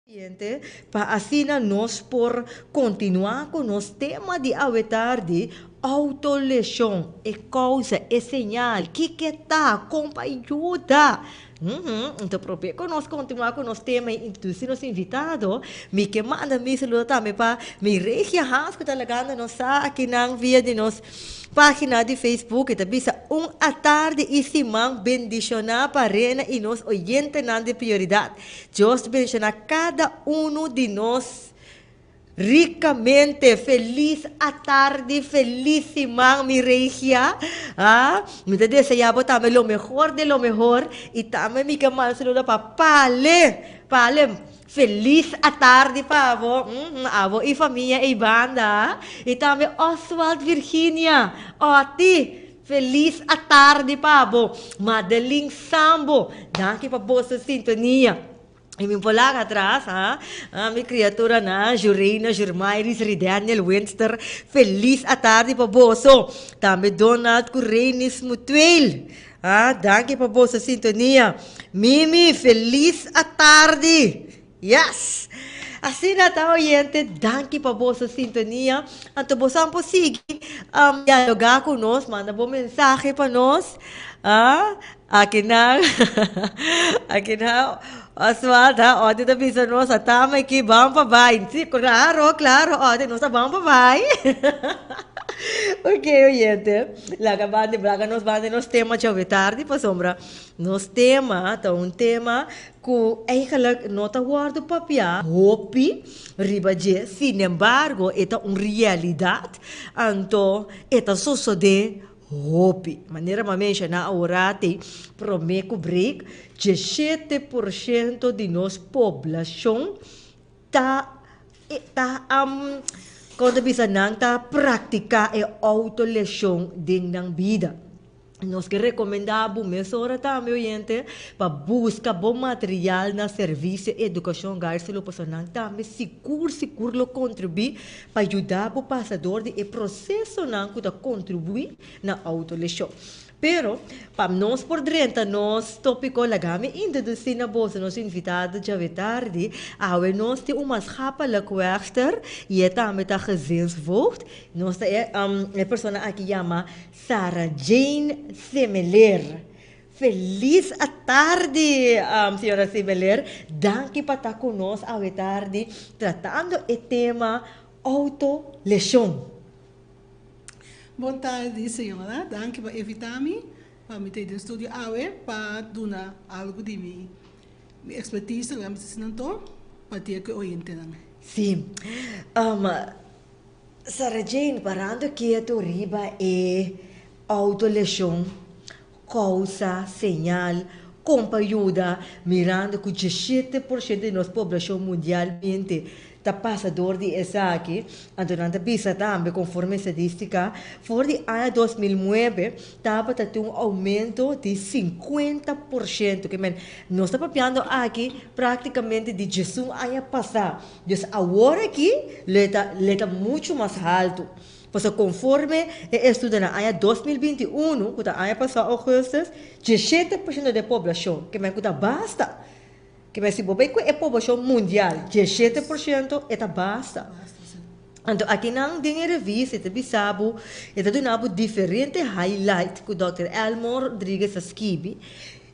Siguiente, pa asina nos por kontinuá ku nos tema di awe tardi, Autolesion, e kousa, e señal, kiko ta, kon pa yuda. Anto promé ku nos kontinuá ku nos tema i introdusí nos invitado, mi ke manda mi saludo tambe pa mi Regia Hans ku ta lagando nos sa akinan via di nos Página di Facebook e ta bisa un atardi i siman bendishoná pa Rena i nos oyentenan di prioridat. Dios bendishoná kada unu di nos rikamente. Felis atardi, felis siman mi regia. Ah, mi ta deseá bo tambe lo mehor de lo mehor i tambe mi ke manda un saludo pa Pale. Pale. Felis atardi pa abo, abo i famia ei banda. I tambe Oswald Virginia, Oti, felis atardi pa bo. Madeline Sambo, danki pa boso sintonia. I mi por laga atras, ha, mi kriaturanan, Jurena, Jurmairis, Ridaniel, Winster, felis atardi pa boso. Tambe Donald ku Renis Mutueel. Ah, danki pa boso sintonia. Mimi, felis atardi! Yes! Asina ta oyente, danki pa boso sintonia. Anto boso por sigui dialoga ku nos, manda bo mensahe pa nos. Ah, akinan, akinan Oswald, ha, Odi ta bisa nos, atama aki, ban pa bai. Si, klaro, klaro, Odi, nos ta ban pa bai. Ok, oyente, laga banda, laga nos banda nos tema djawe tardi pasobra nos tema ta un tema ku eigenlijk no ta wòrdu papiá hopi riba dje, sinembargo e ta un realidat, anto e ta sosodé hopi. Manera mi a menshoná aworati promé ku break, 17% di nos poblashon ta ta kon ta bisa nan ta praktiká e outolesion den nan bida. Nos ke rekomendá bo mesora tambe oyente pa buska bo material na Servisio Edukashon Garcelo pasobra nan tambe sigur sigur lo kontribuí pa yuda bo pasa dor di e prosesonan ku ta kontribuí na outolesion. Pero, pa nos por drenta nos tópiko, laga mi introdusí na boso nos invitado djawe tardi. Awe nos tin un maatschappelijk werkster i e tambe ta gezinsvoogd. Nos ta e e persona aki yama Sarah Jane Semeler. Felis atardi, señora Semeler. Danki pa ta ku nos awe tardi tratando e tema autolesion. Bon tardi señora, danki pa invita mi pa mi ta den studio awe pa duna algo di mi expertise lo mi ta asina anto pa dia ku e oyentenan. Sí, Sarah Jane parando ketu riba e autolesion, kousa, señal, kon pa yuda, mirando ku 17% di nos poblashon mundialmente ta pasa dor di esaki, anto nan ta bisa tambe konforme estadistika, for di aña 2009 tabata tin un oumento di 50%, ke men nos ta papiando aki praktikamente di 11 aña pasá, dus awor aki lo e ta lo e ta muchu mas haltu. Pasobra konforme e estudio na aña 2021, ku ta aña pasá ougùstùs, 17% di e poblashon, ke men ku ta basta. Ke men si bo bai ku e poblashon mundial, 17% e ta basta. Anto akinan den e revista e ta bisa bo, e ta duna bo diferente highlight ku dòkter Elmo Rodriguez a skibi.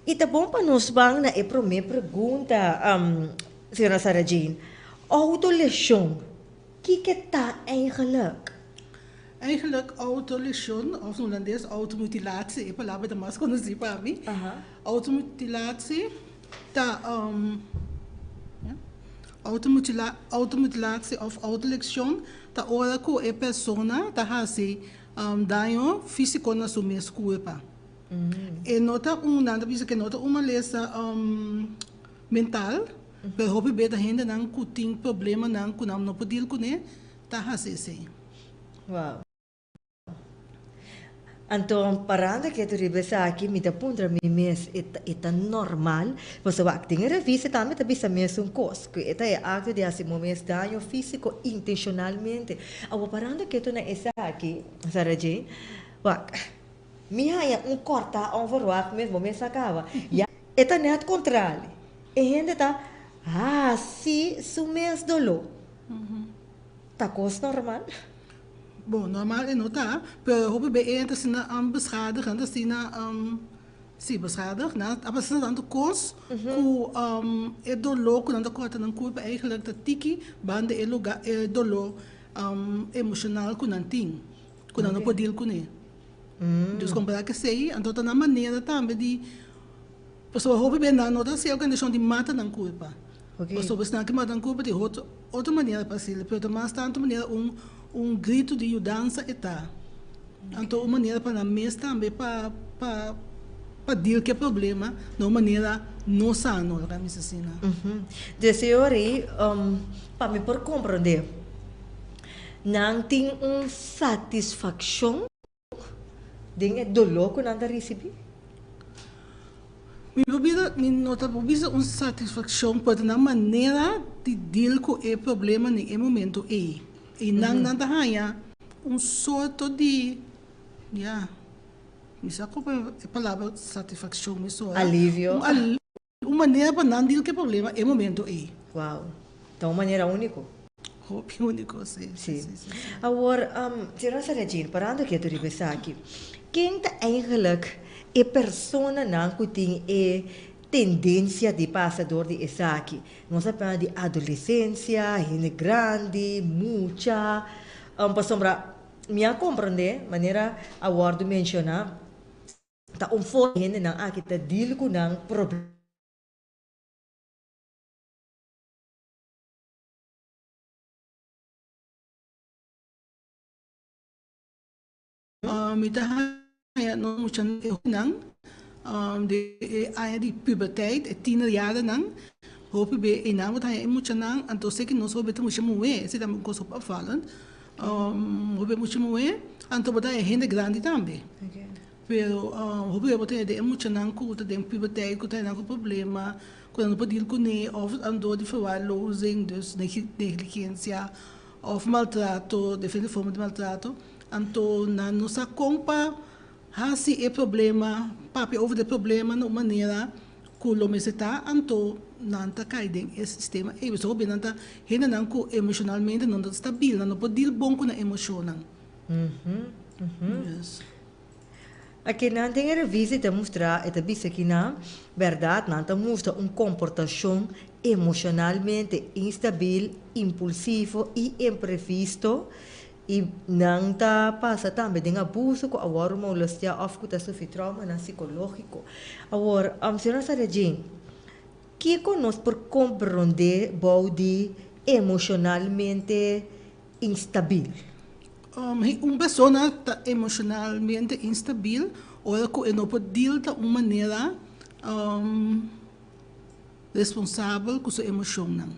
I ta bon pa nos ban na e promé pregunta, señora Sarah Jane. Outolesion, kiko ta eigenlijk? Eigenlijk autolesion, of na Holandes automutilatie, e palabra ta mas konosí pa mi. Automutilatie ta automutilatie of autolesion ta ora ku e persona ta hasi daño físiko na su mes kurpa. E no ta un, nan ta bisa ku e no ta un malesa mental, pero hopi bes ta hendenan ku tin problemanan ku nan no por deal kuné ta hasi esei. Wow. Anto parando ketu riba esaki mi ta puntra mi mes e ta e ta normal? Pasobra wak den e revista tambe ta bisa mesun kos ku e ta e akto di hasi bo mes daño físiko intenshonalmente. Awor parando ketu na esaki Sarah Jane wak mi haña un kòrtá onverwacht mes bo mes a kaba ya e ta nèt kontrali e hende ta. Hasi su mes doló. Ta kos normal? Bon, normal e no ta, pero hopi be e ta asina beschadig, nan ta asina, si, beschadig, nan a pasa tantu kos ku e doló ku nan ta kòrta nan kurpa eigenlijk ta tiki banda e luga, e doló emoshonal ku nan tin, ku nan no por deal kuné. Dus kompará ku esei, anto ta nan manera tambe di, pasobra hopi be nan no ta hasi e organisashon di mata nan kurpa. Pasobra esnan ke mata nan kurpa tin otro otro manera pa hasil'e, pero ta mas tantu manera un un gritu di yudansa e ta. Anto un manera pa nan mes tambe pa pa pa deal ku e problema na un manera no sano, laga mi bisa asina. Deseo rei, pa mi por komprondé, nan tin un satisfakshon den e doló ku nan ta risibí? Mi por bisa, mi no ta por bisa un satisfakshon, pero ta nan manera di deal ku e problema den e momento ei. I nan nan ta haña un sorto di, ya, mi sa kon e palabra satisfakshon mesora. Alivio. Un manera pa nan deal ku e problema e momento ei. Wow. Ta un manera úniko. Hopi úniko, si. Si. Awor, señora Sarah-Jane, parando ketu riba esaki, ken ta eigenlijk e personanan ku tin e tendensia di pasa dor di esaki? Nos a papia di adolesensia, hende grandi, mucha, pasobra mi a komprendé, manera a wòrdu menshoná, Ta un forma di hendenan aki ta deal ku nan problema. Mi ta haña nos muchanan e hopinan den e aña di puberteit, e tienerjarennan, hopi be einan bo ta haña e muchanan, anto seki nos hopi ta mucha muhé, esei tambe un kos hopi opvallend, hopi mucha muhé, anto bo ta haña hende grandi tambe. Pero hopi bia bo ta den e muchanan ku ta den puberteit ku ta nan ku problema ku nan no por deal kuné òf andó di verwaarlozing, dus negligensia òf maltrato, diferente forma di maltrato. Anto nan no sa kon pa hasi e problema, papia over di e problema na un manera ku lo mester ta, anto nan ta kai den e sistema ei. Pasobra hopi bia nan ta hendenan ku emoshonalmente no ta stabil, nan no por deal bon ku nan emoshonnan. Akinan den e revista e ta mustra, e ta bisa kinan, bèrdat nan ta mustra un komportashon emoshonalmente instabil, impulsivo i imprevisto i nan ta pasa tambe den abuso ku a wòrdu molestiá òf ku ta sufri traumanan sikológiko. Awor, señora Sarah Jane, kiko nos por komprondé bou di emoshonalmente instabil? Un persona ta emocionalmente instabil ora cu e no por deal ta un manera responsabel cu su emocionnan.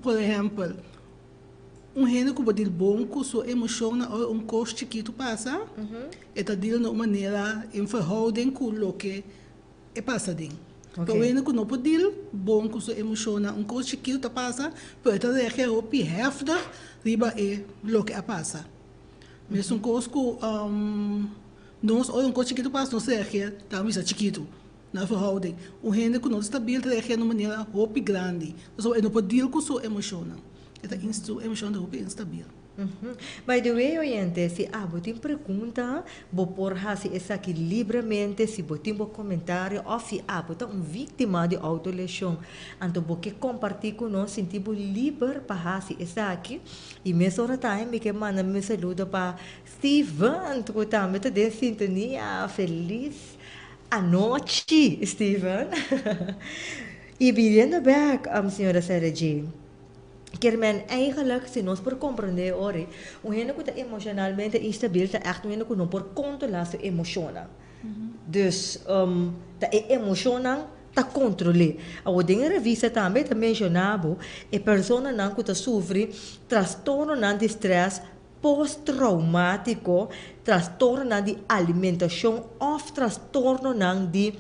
Por ehempel, un hende cu por deal bon cu su emocionnan ora un cos chikito pasa, e ta deal na un manera en verhouding cu loke e pasa den. Pero hende ku no por deal bon ku su emoshonnan, un kos chikitu ta pasa, pero e ta reageer hopi heftig riba e loke a pasa. Mesun kos ku nos ora un kos chikitu pasa nos reageer ta bisa chikitu na verhouding. Un hende ku no ta stabil ta reageer na un manera hopi grandi, pasobra e no por deal ku su emoshonnan. E ta su emoshonnan ta hopi instabil. By the way oyente, si abo tin pregunta, bo por hasi esaki libremente si bo tin bo komentario òf si abo ta un víktima di outolesion anto bo ke kompartí ku nos, sinti bo liber pa hasi esaki. I mesora tambe mi ke manda mi saludo pa Steven ku tambe ta den sintonia. Felis anochi Steven. I biniendo bèk, señora Sarah Jane. Kier men eigenlijk, si nos por comprende ori, un hende cu ta emocionalmente instabil ta echt un hende cu no por controla su emocionnan. Dus, ta e emocionnan ta control'é. Awor den e revista tambe ta menciona bo e personanan cu ta sufri trastornonan di stress post-traumatico, trastornonan di alimentacion of trastornonan di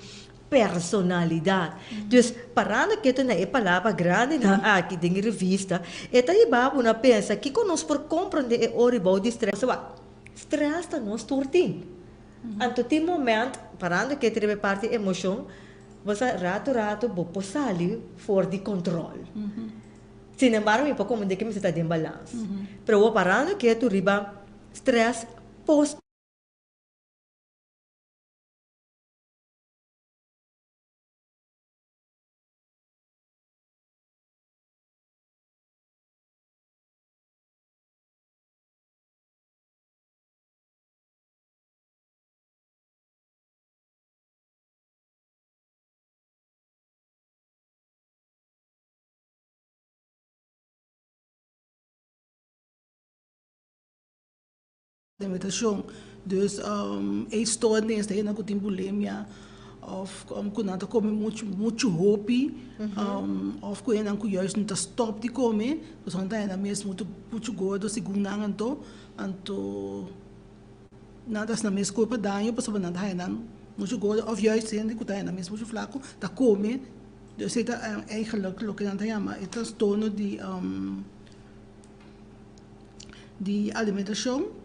personalidad. Dus, parando ketu na e palabra grandinan aki den e revista, e ta hiba bo na pensa kiko nos por comprende e ora bou di stress. Pasobra stress ta nos tur tin. Anto tin moment, parando ketu riba e parti emocion, Bo sa rato rato bo por sali for di control. Sin embargo mi por comprende ke mester ta den balans. Pero bo parando ketu riba stress post. Alimentacion. Dus eetstoornis, de hendenan ku tin bulimia of ku nan ta kome muchu muchu hopi of ku hendenan ku juist no ta stop di kome pasobra nan ta henda mes muchu muchu gordo segun nan anto anto nan ta hasi nan mes kurpa daño pasobra nan ta haya nan muchu gordo of juist hende ku ta haya nan mes muchu flaku ta kome dus esei ta eigenlijk loke nan ta yama e trastorno di di alimentashon,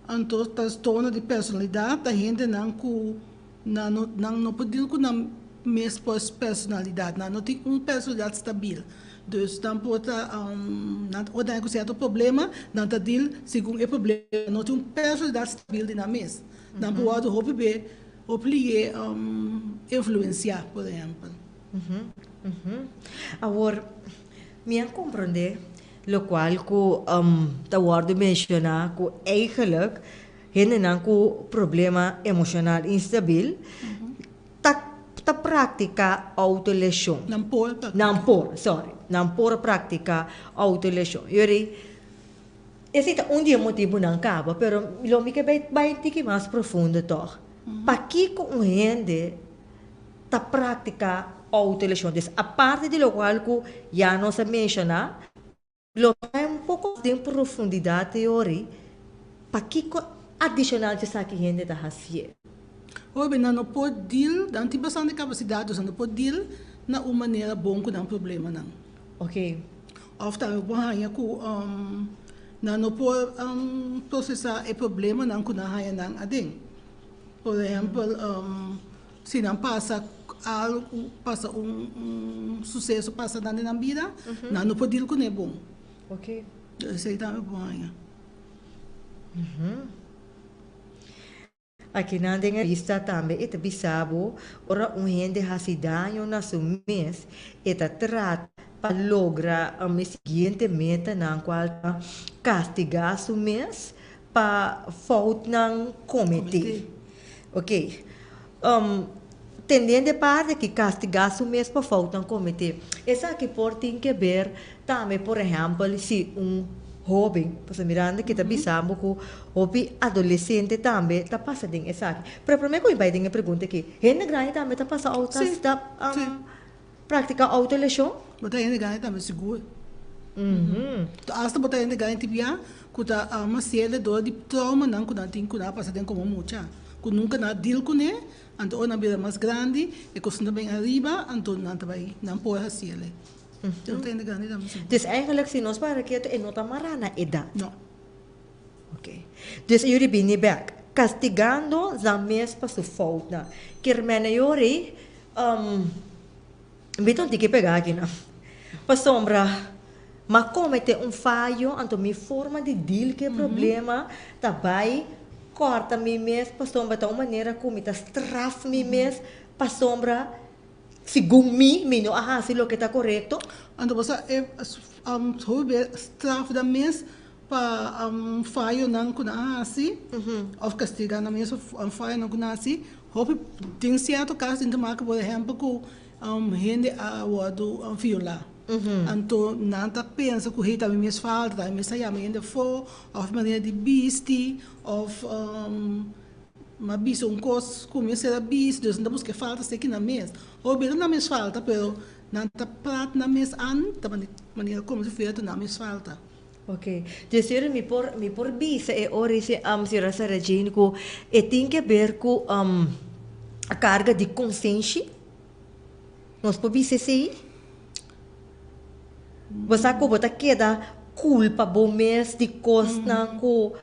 anto trastorno di personalidat ta hendenan ku nan no nan no por deal ku nan mes personalidat, nan no tin un personalidat stabil. Dus nan por ta nan ora nan ku sierto problema nan ta deal segun e problema, no tin un personalidat stabil di nan mes. Nan por wòrdu hopi be hopi liye influensiá por ehèmpel. Awor mi a komprondé Locual cu ta wordo menciona cu eigenlijk hendenan cu problema emocional instabil ta ta practica autolesion. Nan por practica. Nan por, sorry. Nan por practica autolesion. Yori, esey ta un di e motibunan caba, pero lo mi ke bay bay tiki mas profundo toch. Pakico un hende ta practica autolesion. Dus aparte di locual cu ya nos a menciona, lo bay un poco den profundidad teori pakico adicional esaki hende ta hacié. Hopi nan no por deal, nan tin bastante capacidad, dus nan no por deal na un manera bon cu nan problemanan. Ok. Of tambe bo por haña cu nan no por procesa e problemanan cu nan haña nan aden. Por ehempel, Si nan pasa algu, pasa un un suseso pasa nan den nan bida, nan no por deal kuné bon. Ok. Esei tambe por haña. Aki nan den e revista tambe e ta bisa bo, ora un hende hasi daño na su mes, e ta trata pa logra e siguiente metanan kual ta kastigá su mes pa foutnan kometí. Ok. Tendendo e parte ki kastigá su mes pa foutnan kometí. Esaki por tin ke ber tambe, por ehèmpel, si un hóben, pasobra mirando ki ta bisa bo ku hopi adolesente tambe ta pasa den esaki. Pero promé ku mi bai den e pregunta aki, hende grandi tambe ta pasa outo, ta praktiká outoleshon? Bo ta hende grandi tambe sigur. Asta bo ta hende grandi tin bia ku ta ama sele dor di traumanan ku nan tin ku nan a pasa den komo mucha, ku nunka nan a deal kuné, anto ora nan bira mas grandi e kosnan ta bin ariba, anto nan ta bai nan por hasiele. Bo ta hende grandi tambe sigur. Dus eigenlijk si nos para ketu e no ta mará na edat. No. Ok. Dus e yuri bini bek, kastigando nan mes pa su foutnan. Kier mene yori, Mi ta un tiki pega aki nan. Pasobra m'a comete un fayo, anto mi forma di deal cu e problema ta bay corta mi mes pasobra ta un manera cu mi ta straf mi mes pasobra segun mi, mi no a haci loke ta corecto. Anto bo sa e hopi be straf nan mes pa fayonan cu nan a haci of castiga nan mes pa fayonan cu nan a haci. Hopi den cierto caso tin te maka por ehempel cu hende a wordo viola. Anto nan ta pensa cu hey ta mi mes falta, ta mi mes ta yama hende afo of manera di bisti of m'a bisa un cos cu mi mester a bisa dus nan ta busca e falta esaki nan mes. Hopi bes nan mes falta pero nan ta prat nan mes an ta manera como si fuera ta nan mes falta. Ok. Dus señora mi por mi por bisa e ora ese señora Sarah Jane ku e tin ke ber ku karga di konsenshi? Nos por bisa esei? Bo sa ku bo ta keda kulpa bo mes di kosnan ku.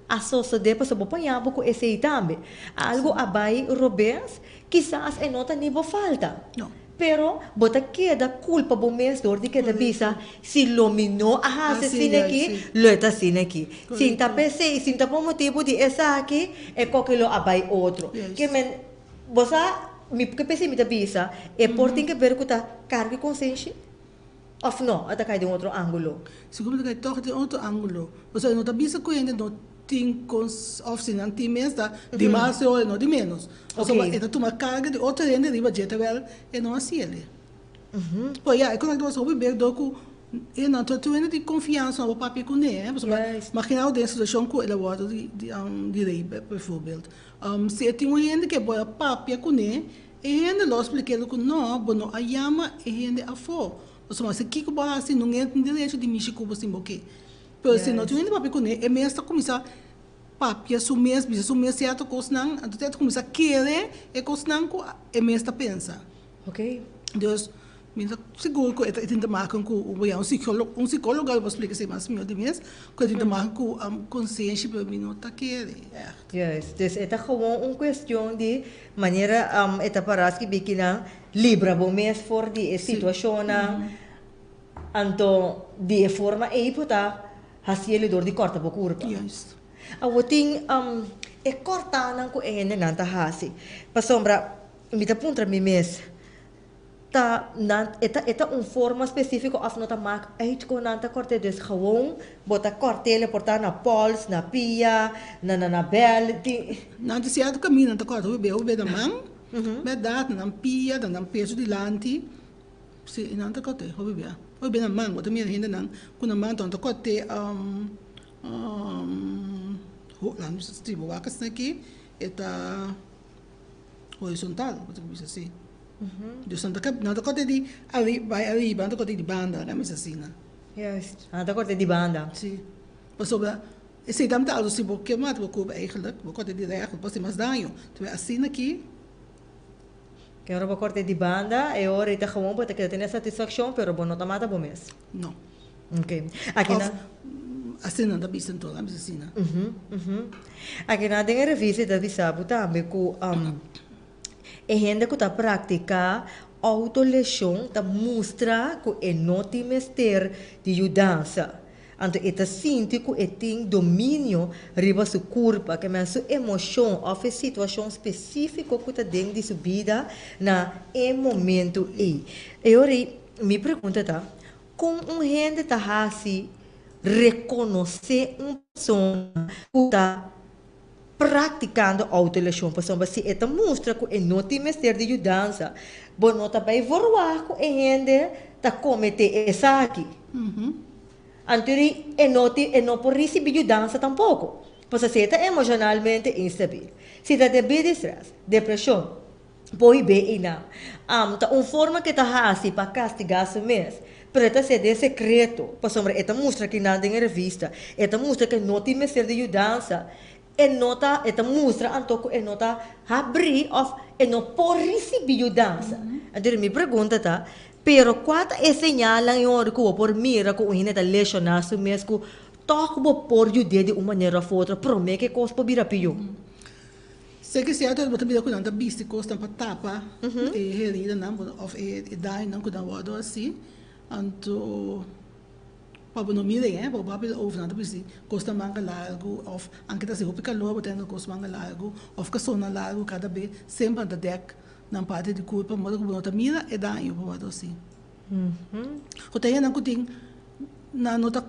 a sosodé pasobra bo paña bo ku esei tambe. Algu a bai robes, kisas e no ta ni bo falta. No. Pero bo ta keda kulpa bo mes dor di keda bisa, si lo mi no a hasi asina aki, lo e ta asina aki. Sin ta p'esei, sin ta por motibu di esaki, e koke lo a bai otro. Ke men, bo sa, mi ke p'esei mi ta bisa, e por tin ke ber ku ta karga e konsenshi? Òf no, e ta kai den otro ángulo? Sigur mi ta kai tòg den otro ángulo. Pasobra e no ta bisa ku hende no tin kons, òf si nan tin mes ta di mas e ora, no di ménos. Pasobra e ta tuma karga di otro hende riba dje terwèl e no hasi el'e. Por ya, e konekta mas hopi bek dor ku e no ta tur hende tin konfiansa pa papia kuné, pasobra magina bo den situashon ku el a wòrdu di di rape bijvoorbeeld. Si e tin un hende ku e por a papia kuné, E hende lo splik'é ku no, bo no a yama e hende afó. Pasobra si kiko bo hasi no e tin derecho di mishi ku bo sin bo ke. Pero si no tin hende papia kuné, e mes ta kuminsá papia su mes, bisa su mes sierto kosnan, anto e ta kuminsá kere e kosnan ku e mes ta pensa. Dus mi ta sigur ku e tin te maken ku bo ya un sikólogo, un sikólogo lo por splika esei mas mihó di mes, ku e tin te maken ku konsenshi, pero mi no ta kere ègt. Juist, dus e ta gewoon un kuestion di Manera e ta pará skibí kinan, libra bo mes for di e situashonnan, anto di e forma ei bo ta hasi e lidor di kòrta bo kurpa. Awor tin e kòrtanan ku e hendenan ta hasi, pasobra mi ta puntra mi mes, Ta nan e ta e ta un forma specifico of no ta maak uit con nan ta corte dus gewoon bo ta cortele por ta na pols na pia na na na bel tin. Nan ta cierto camino nan ta corta hopi hopi na man berdad na nan pia na nan pecho dilanti si nan ta corte hopi bia hopi bia na man bo ta mira hendenan cu nan man ta corte si bo wak asina aki e ta. Horizontal, bo ta bisa si. Dus nan ta nan ta korte di ari bai ariba, nan ta korte di banda, nan bisa asina. Juist, nan ta korte di banda. Si, pasobra esei tambe ta algo si bo ke mata bo kurpa eigenlijk, bo korte di règt, bo por hasi mas daño. Terwijl asina aki. Ke ora bo korte di banda, e ora ei ta gewoon bo ta keda tene satisfakshon, pero bo no ta mata bo mes. No. Ok. Aki nan. Of asina nan ta bisa anto, nan bisa asina. Aki nan den e revista e ta bisa bo tambe ku e hende ku ta praktiká outolesion ta mustra ku e no tin mester di yudansa. Anto e ta sinti ku e tin dominio riba su kurpa, ke men su emoshon òf e situashon spesífiko ku ta den di su bida na e momentu ei. E ora ei mi pregunta ta, Kon un hende ta hasi rekonosé un persona ku ta praktikando outolesion? Pasobra si e ta mustra ku e no tin mester di yudansa, bo no ta bai verwagt ku e hende ta kometé esaki. Anto di e no tin, e no por risibí yudansa tampoko. Pasobra si e ta emoshonalmente instabil, si ta debí di strès, depreshon, Por be einan. Am ta un forma ku e ta hasi pa kastigá su mes, pero e ta hasié den sekreto, pasobra e ta mustra kinan den e revista, e ta mustra ku e no tin mester di yudansa, e no ta, e ta mustra anto ku e no ta habrí òf e no por risibí yudansa. Anto mi pregunta ta, pero kua ta e señalnan i ora ku bo por mira ku un hende ta leshoná su mes ku tòg bo por yud'é di un manera òf otro promé ku e kos por bira pió? Sé ke sierto bo ta mira ku nan ta bisti kosnan pa tapa e heridanan òf e dañonan ku nan wòrdu hasi, anto pa bo no mira e, pa bo papia over nan ta bisti kosnan manga largu òf anke ta hasi hopi kalor bo ta hende kos manga largu òf kasonnan largu kada be semper nan ta dèk nan parti di kurpa modo ku bo no ta mira e daño ku wòrdu hasi. Ku ta hendenan ku tin nan no ta.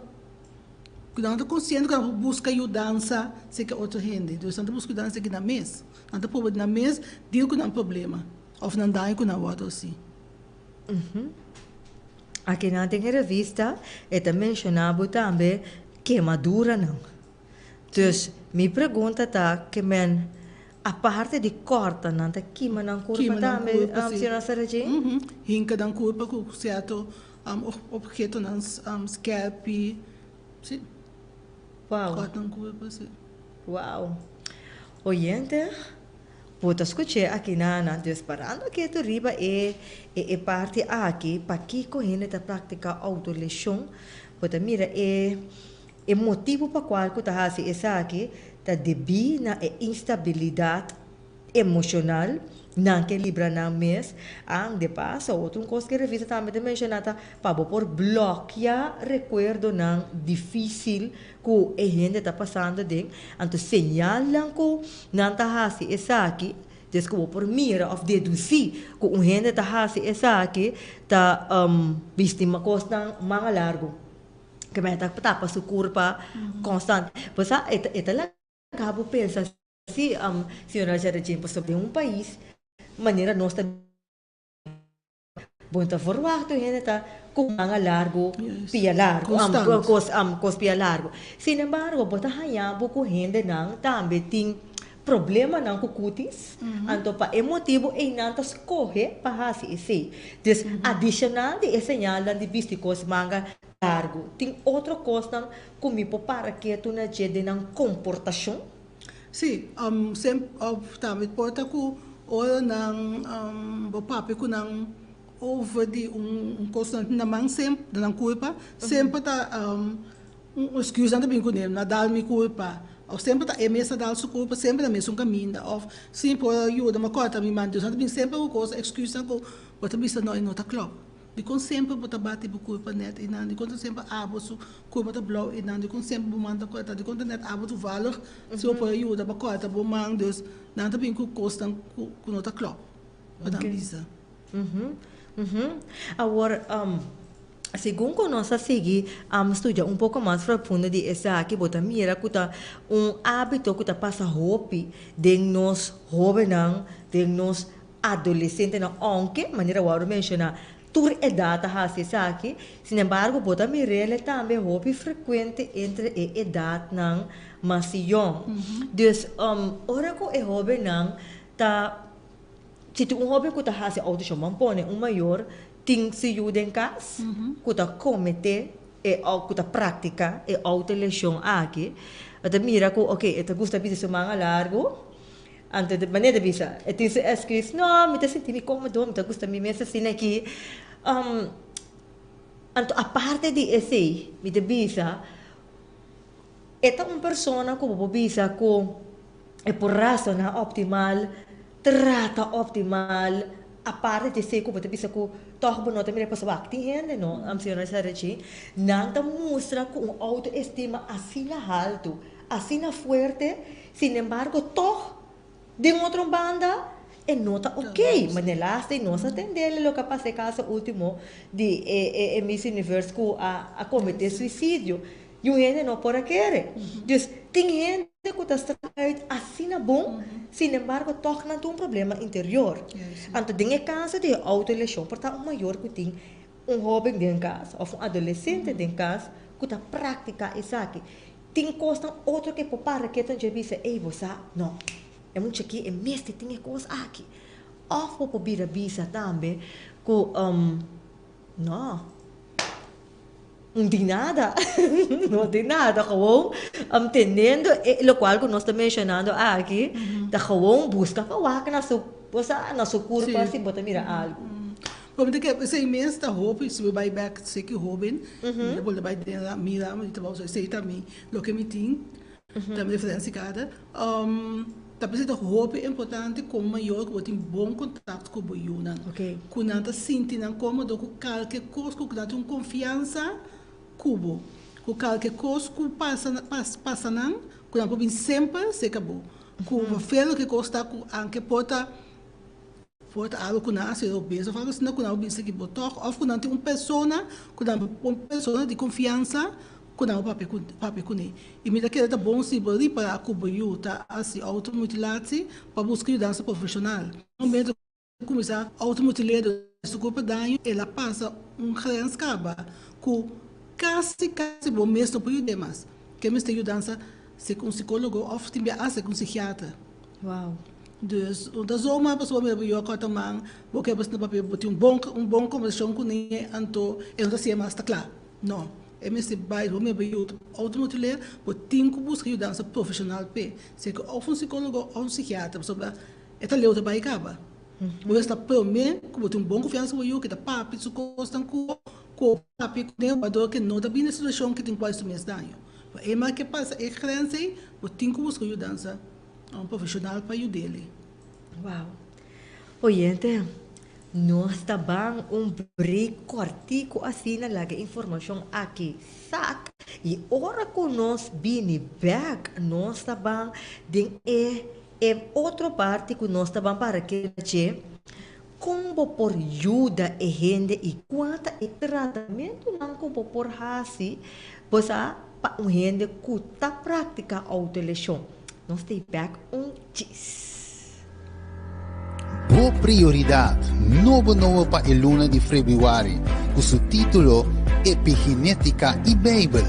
Ku nan ta konsiente ku nan por buska yudansa serka otro hende. Dus nan ta buska yudansa serka nan mes. Nan ta proba di nan mes deal ku nan problema òf nan daño ku nan wòrdu hasi. Akinan den e revista e ta menshoná bo tambe kemaduranan. Dus mi pregunta ta ke men aparte di kòrta nan ta kima nan kurpa Kima nan tambe, kurpa, si. señora Sarah-Jane? Hinka nan kurpa ku sierto Obhetonan skerpi, si. Wow. Kòrtan kurpa, si. Wow. Oyente, bo ta skuch'é aki nana, dus parando ketu riba e e parti aki, pakiko hende ta praktiká autoleshon, bo ta mira e. E motibu pa kual ku ta hasi esaki ta debí na e instabilidat emoshonal, nan ke libra nan mes. An de paso, otro un kos ku e revista tambe ta menshoná ta pa bo por blòkia rekuerdonan difísil ku e hende ta pasando aden. Anto señalnan ku nan ta hasi esaki, des ku bo por mira òf dedusí ku un hende ta hasi esaki, ta bisti kosnan manga largu. Ke mester ta tapa su kurpa konstant. Bo sa, e ta laga bo pensa si, señora Jaredjin, pasobra den un pais manera nos ta bo no ta verwagt un hende ta ku manga largu, pia largu, kos kos pia largu. Sin embargo, bo ta haña bo ku hendenan tambe tin problemanan ku kutis, anto pa e motibu ei nan ta skohe pa hasi esei. Dus, adishonal di e señalnan di bisti kos manga largu, tin otro kosnan ku mi por para ketu na dje den nan komportashon? Sí, tambe por ta ku ora nan bo papia ku nan over di un kos na man semper, na nan kulpa, semper ta Un excuse nan ta bin cune, na dal mi culpa. Of semper ta e mes ta dal su culpa, semper na mesun caminda. Of si mi por a yuda, mi a corta mi man. Dus nan ta bin semper cu cos, excusenan cu bo ta bisa no, e no ta klop. Dicon semper bo ta bati bo culpa net eynan? Dicon ta semper abo su culpa ta blauw eynan? Dicon semper bo man ta corta? Dicon ta net abo toevallig si bo por a yuda bo a corta bo man? Dus nan ta bin cu cosnan cu no ta klop, pa nan bisa. Awor, segun ku nos a sigui studia un poko mas profundo di esaki, bo ta mira ku ta un hábito ku ta pasa hopi den nos hóbennan, den nos adolesentenan, ounke manera wòrdu menshoná, tur edat ta hasi esaki. Sinembargo, bo ta mir'el tambe hopi frekuente entre e edatnan mas yòn. Dus, ora ku e hóbennan ta. Si tin un hoben ku ta hasi outo man pone un mayor tin su yu den kas ku ta komete e ku ta praktika e outo leshon aki, bo ta mira ku oke e ta gusta bisa su manga largu, anto di manera ta bisa e tin su esküs, no mi ta sinti mi komodo mi ta gusta mi mes asina aki. Anto aparte di esei mi ta bisa e ta un persona ku bo por bisa ku e por rasoná optimal, trata optimal, aparte di esei ku bo ta bisa ku tòg bo no ta mira e pasobra wak tin hende no, señora Sarah-Jane, nan ta mustra ku un outoestima asina haltu, asina fuerte, sinembargo tòg den otro banda e no ta ok. Ma den laatste nos a tendele loke a pasa e kaso ultimo di e Miss Universe ku a komete suisidio. Y un hende no por a kere. Dus tin hende cu ta stra uit asina bon, sin embargo toch nan tin un problema interior. Anto den e caso di e autolesion por ta un mayor cu tin un hoben den cas of un adolescente den cas cu ta practica esaki. Tin cosnan otro cu e por para ketu en dje bisa, ey bo sa, no, e mucha aki e mester tin e cos aki. Of bo por bira bisa tambe cu, no. No tin nada, no tin nada, gewoon teniendo e locual cu nos ta mencionando aki, ta gewoon busca pa wak na su, bo sa, na su curpa si bo ta mira algo. Bo mester ke esey mes ta hopi, si bo bay bek seki hoben, mi ta bolbe bay den mi ramo di trabou, so esey ta mi, loke mi tin, ta mi referencia kada. Ta p'esei ta hopi importante komo mayor ku bo tin bon kontakto ku bo yunan. Ku nan ta sinti nan kómodo ku kalke kos, ku nan tin un konfiansa ku bo. Ku kalke kos ku pasa pasa nan, ku nan por bin semper serka bo. Ku fe loke kos ta ku anke por ta por ta algu ku nan a hasi robes òf algu asina ku nan por bin serka bo tòg òf ku nan tin un persona ku nan un persona di konfiansa ku nan bo papia ku papia kuné. I mi ta kere ta bon si bo ripará ku bo yu ta hasi outomutilatie pa buska yudansa profeshonal. Na momento ku kuminsá outomutil'é su kurpa daño, el a pasa un grens kaba ku kasi kasi bo mes no por yud'é mas. Ke mester yudansa seka un sikólogo òf tin bia a seka un sikiatra. Wow. Dus no ta zomaar pasobra bo mira bo yu a kòrta man, bo ke bo papia bo tin un bon un bon kombersashon kuné anto e no ta siña mas ta kla. No. E mester bai bo mebe yu outomotiler, bo tin ku buska yudansa profeshonal p'e, sea ku òf un sikólogo òf un sikiatra, pasobra e ta leu ta bai kaba. Bo mester ta promé ku bo tin un bon konfiansa ku bo yu, ku e ta papia su kosnan ku bo, ku bo papia kuné, wador ku e no ta bini na situashon ku tin ku hasi su mes daño. Eenmaal ku pasa e grens ei, bo tin ku buska yudansa un profeshonal pa yud'é. Wow. Oyente, nos ta ban un break kòrtiku asina laga informashon aki sak i ora ku nos bini bèk nos ta ban den e e otro parti ku nos ta ban para keda dje kon bo por yuda e hende i kua ta e tratamentunan ku bo por hasi bo sa pa un hende ku ta praktiká outoleshon. Nos ta bèk un djis. Bo Prioridat, nobo nobo pa e luna di febrüari, ku su título Epigenétika i Beibel.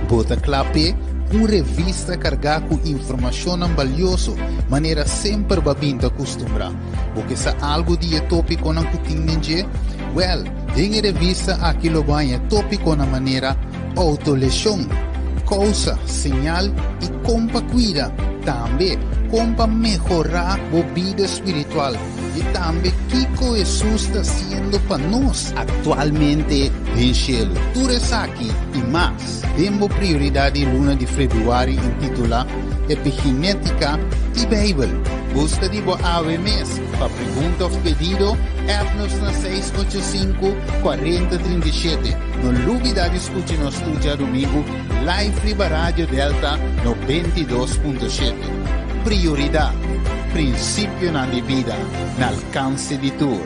Bo ta kla p'e? Un revista kargá ku informashonnan balioso, manera semper bo a bin ta kustumbrá. Bo ke sa algu di e tópikonan ku tin den dje? Wèl, den e revista aki lo bo haña tópikonan manera Outoleshon, kousa, señal i kon pa kuida. Tambe, kon pa mehorá bo bida spiritual i tambe kiko Hesus ta hasiendo pa nos aktualmente den shelu. Tur esaki i mas den bo Prioridat di luna di febrüari intitulá Epigenétika i Beibel. Buska di bo awe mes! Pa pregunta òf pedido, app nos na 685 40 37. No lubidá di skucha nos tur djadumingu live riba Radio Delta 92.7. Prioridat, prinsipionan di bida na alkanse di tur.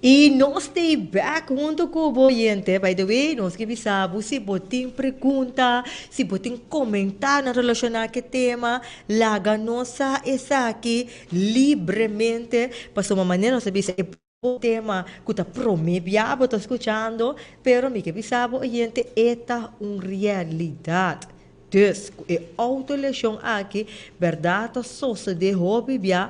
I nos ta bèk huntu ku bo oyente. By the way, nos ke bisa bo si bo tin pregunta, si bo tin komentario relashoná ku e tema, laga nos sa esaki libremente. Pasobra manera nos a bisa e tema ku ta promé bia bo ta skuchando, pero mi ke bisa bo oyente e ta un realidat. Dus, ku e outoleshon aki, bèrdat ta sosodé hopi bia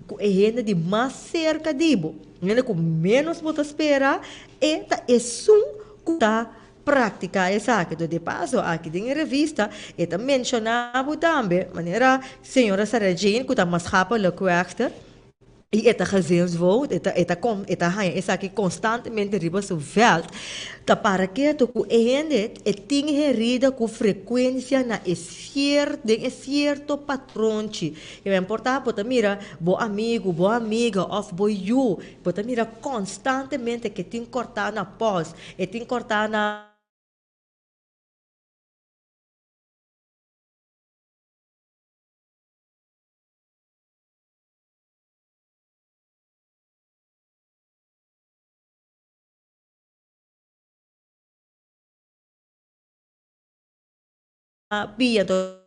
ku e hende di mas serka di bo. Hende ku ménos bo ta spera, e ta esun ku ta praktiká esaki. Enton, de paso, aki den e revista e ta menshoná bo tambe, manera señora Sarah Jane ku ta maatschappelijk werkster, I e ta gezinsvoogd, e ta e ta kon e ta haña esaki konstantemente riba su vèlt, ta para ketu ku e hende e tin herida ku frekuensia na e sier den e sierto patronchi. I men por ta bo ta mira bo amigu, bo amiga òf bo yu, bo ta mira konstantemente ke tin kòrtá na pòls, e tin kòrtá na. Pia to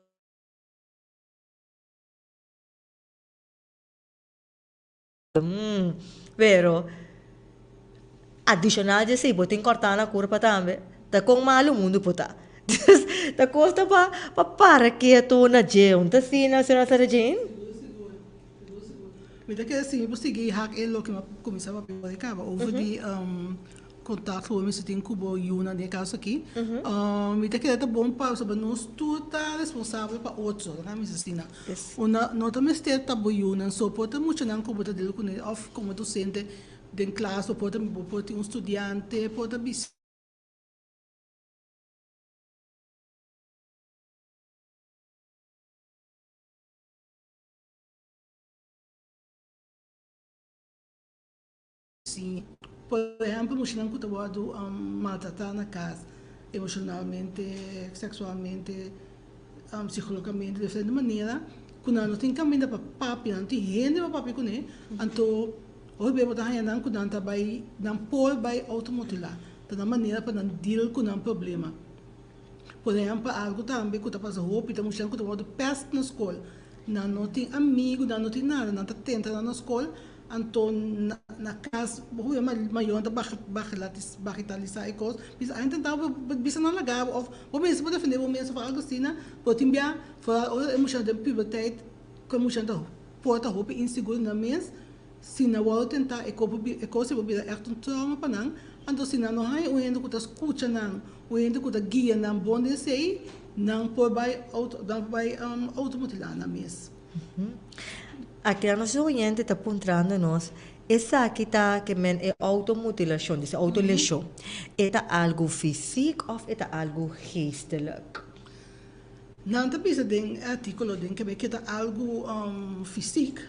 pero adishonal di esei bo tin kòrtá na kurpa tambe ta kon malu mundu por ta ta kosta pa para ketu na dje un ta asina señora Sarah Jane. Mi ta kere si mi por sigui hak e loke mi a kuminsá papia ora kaba over di kontakto ku bo mester tin ku bo yunan den e kaso aki. Mi ta kere ta bon pa pasobra nos tur ta responsabel pa otro, ta mi asina. Una no ta mester ta bo yunan so, por ta muchanan ku bo ta dil kuné òf komo dosente den klas bo por ta bo por tin un studiante, por ta bisi. Por ehèmpel, muchanan ku ta wòrdu maltratá na kas, emoshonalmente, seksualmente, psikologamente, diferente manera, ku nan no tin kaminda pa papia, nan no tin hende pa papia kuné, anto hopi bes bo ta haña nan ku nan ta bai, nan por bai outomutilá, ta nan manera pa nan deal ku nan problema. Por ehèmpel, algu tambe ku ta pasa hopi ta muchanan ku ta wòrdu pèst na skol. Nan no tin amigu, nan no tin nada, nan ta tenta nan na skol. Anto na cas bo hopi mayornan ta bagitalisá e cos, bisa a intentá bo bisa nan laga bo of bo mester por defendé bo mes of algo asina, pero tin bia foral ora e muchanan den puberteit ku e muchanan ta por ta hopi insegur nan mes, si nan wòrdu tentá e kos ei por bira ègt un trauma pa nan, anto si nan no haña un hende ku ta skucha nan, un hende ku ta guia nan bon den esei, nan por bai nan por bai outomutilá nan mes. Aki nos oyente ta puntrando nos, esaki ta ke men e outomutilashon, dice outoleshon, e ta algu fysiek of e ta algu geestelijk? Nan ta bisa den e artíkulo den ke ke ta algu fysiek,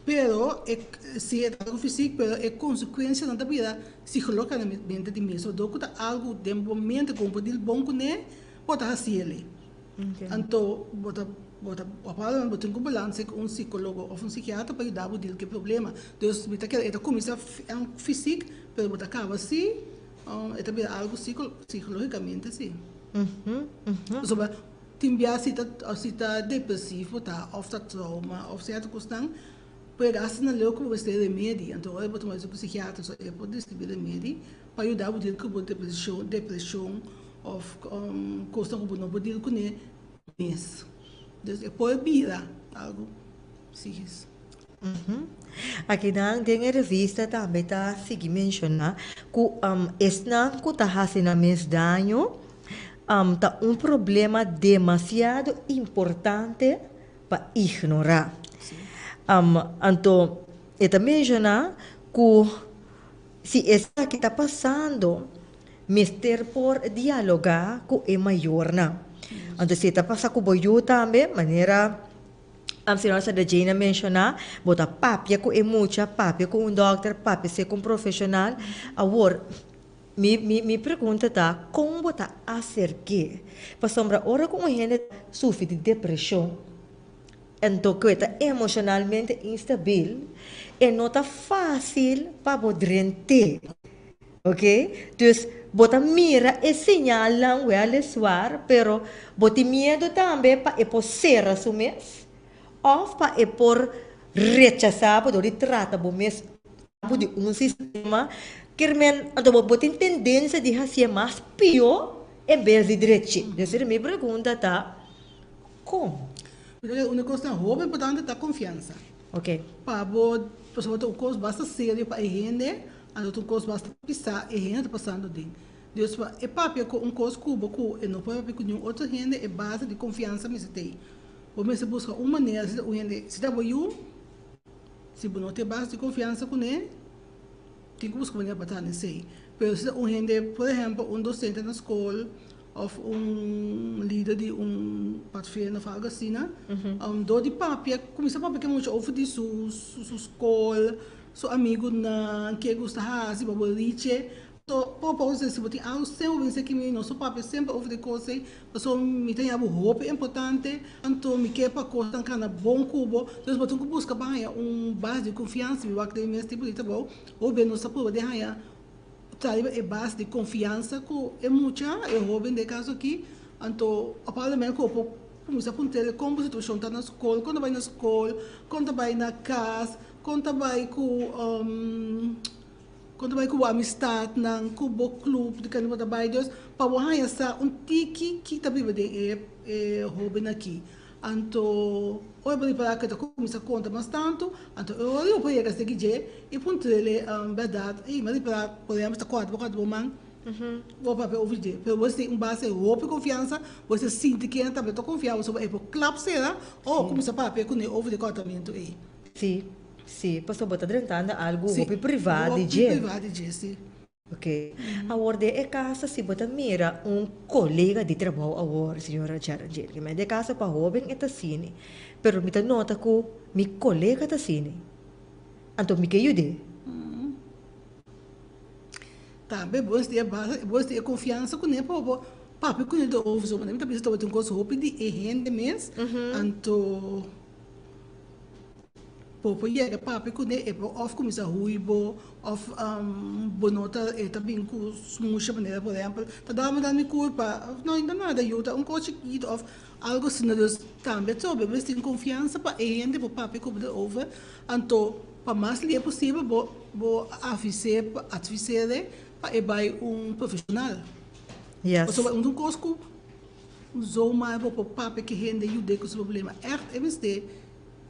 pero e si e ta algu fysiek pero e konsekuensianan ta bira psikológikamente di mes, dor ku ta algu den bo mente ku bo por dil bon kuné, bo ta hasi elei. Anto bo ta bo ta bo tin ku balance ku un psicologo of un psikiatra pa yuda bo deal ku e problema. Dus mi ta kere e ta kuminsá fysiek pero bo ta kaba si e ta bira algu psikologikamente si. Pasobra tin bia si ta si ta depresivo ta of ta trauma of sierto kosnan por yega asta na leu ku bo mester remedi. Anto ora bo ta manda ku psikiatra so e por distribuí remedi pa yuda bo deal ku bo depreshon Of kosnan ku bo no por deal kuné mes. Dus e por bira algu psikis. Akinan den e revista tambe ta sigui menshoná ku esnan ku ta hasi nan mes daño ta un problema demasiado importante pa ignorá. Anto e ta menshoná ku si esaki ta pasando Mester por dialogá ku e mayornan. Anto si e ta pasa ku bo yu tambe, manera señora Sarah-Jane a menshoná, bo ta papia ku e mucha, papia ku un dòkter, papia si ku un profeshonal. Awor, mi mi mi pregunta ta, kon bo ta aserk'é? Pasobra ora ku un hende sufri di depreshon, anto ku e ta emoshonalmente instabil, e no ta fásil pa bo drent'é. Ok, dus bo ta mira e señalnan weliswaar, pero bo tin miedu tambe pa e por sera su mes of pa e por rechasá bo dor di trata bo mes bo di un sistema kermen anto bo tin tendensia di hasié mas pió en bes di drechi. Dus mi pregunta ta, kon? Un kosnan hopi importante ta konfiansa. Ok. Pa bo, pasobra ta un kos basta serio pa e hende, anto ta un kos basta pisá e hende ta pasando den. Dus pa e papia ku un kos ku bo ku e no por papia ku niun otro hende, e base di konfiansa mester ta ei. Bo mester buska un manera si ta un hende, si ta bo yu, si bo no tin e base di konfiansa kuné, tin ku buska manera pa traha esei. Pero si ta un hende, por ehèmpel un dosente na skol, of un lider di un patfirma of algo asina, dor di papia, cuminsa papia cu mucha over di su su scol, su amigunan, ke gusta haci, bo boliche. So poco poco si bo tin algo semper bo bisa kimi nos a papia semper over di cos ey, pasobra mi ta yabu hopi importante, anto mi ke pa cosnan cana bon cu bo, dus bo tin cu busca pa haya un base di confiansa, mi wak den mes tipo di trabou, hopi bes nos ta prueba di haya. Ta riba e base di konfiansa ku e mucha, e hóben den e kaso aki, anto apalamente ku bo por kuminsá puntr'el kon bo situashon ta na skol, kon ta bai na skol, kon ta bai na kas, kon ta bai ku kon ta bai ku bo amistatnan, ku bo klup di kende bo ta bai. Dus pa bo haña sa un tiki ki ta biba den e e hóben aki. Anto ora bo ripará ku e ta kuminsá konta mas tantu, anto e ora bo por yega sigui dje i puntr'el bèrdat. Ey, mi a ripará, por ehèmpel, ta kòrta bo kòrta bo man, bo papia over dje. Pero bo tin un base hopi konfiansa, bo ta sinti ken tambe ta konfia bo, so e por klap sera o kuminsá papia kuné over di kòrtamentu ey. Sí, sí, pasobra bo ta drentando algu hopi privá di dje. Hopi privá di dje, sí. Ok. Awor den e caso si bo ta mira un colega di trabou awor, señora Gerangeli, mi den e caso pa hoben e ta asini, pero mi ta nota cu mi colega ta asini, anto mi ke yud'é. Tambe bo mester e base, bo mester e confiansa cune pa bo papia cune de over so, mi ta bisa tabata un cos hopi di e hende mes, anto. Bo por yega papia kuné e por òf kuminsá hui bo òf bo no ta e ta bin ku smusha manera por ehèmpel ta dame dal mi kurpa òf no ainda nada yu ta un kos chikitu òf algu asina dus tambe atrobe bo mester tin konfiansa pa e hende por papia ku bo erover anto. pa mas lie posibel bo bo avis'é, adviseer'é pa e bai un profeshonal. Yes. Pasobra un ta un kos ku zomaar bo por papia ku hende yud'é ku su problema. Ègt e mester,